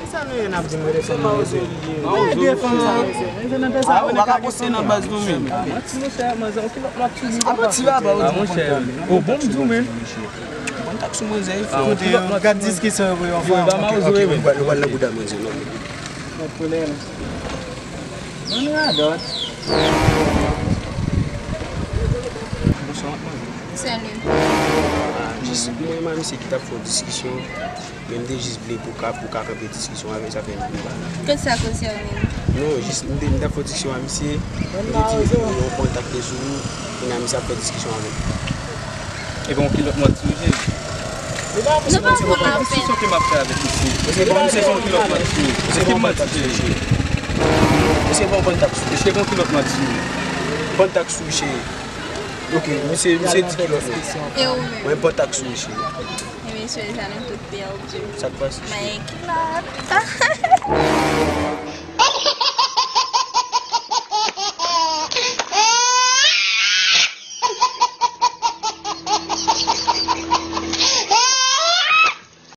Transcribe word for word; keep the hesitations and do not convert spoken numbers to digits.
Kisa nou ye n ap di mwen de fanm nan? Mwen de fanm sa, mesye. Mesye, nan pè sa, ou pa ka poste nan baz nou menm. Manti, monchè, manzè, yon kilòt m ap sou li, papa. Manti, papa, ou di m konn. O, bon, m di w menm. Kontak sou manzè, wi, frè. Kote yo, gad diskisyon yo pou yo fè. Yo, ba mawozo, wi, wi. Yo pral nan bouda manzè, non. Mwen konnen. Mwen radòt. Bonswa, madanm. Salut. Ah, jis mwen e misye ki t ap fè yon diskisyon, men m te jis vle pou ka, pou ka kanpe diskisyon avè l, sa fè m vin la. Kòman sa konsène w menm? Non, jis m te, m t ap fè yon diskisyon a misye, m te di yon kontak te sou ou, kounye a misye ap fè diskisyon avè m. Epi yon kilòt mwen ap sou je. Nou pa pou la pèn. Diskisyon ke m ap fè avèk misye. Epi misye fè yon kilòt mwen ap sou. Epi m ap sou je. Misye fè yon kontak sou. Eske yon kilòt mwen ap sou? Kontak sou je. Ok, misye, misye di kilòt mwen. E ou menm? Mwen kontak sou je. E mesye, sa nou tout pèdi. Sa k pase? Mwen kilòt.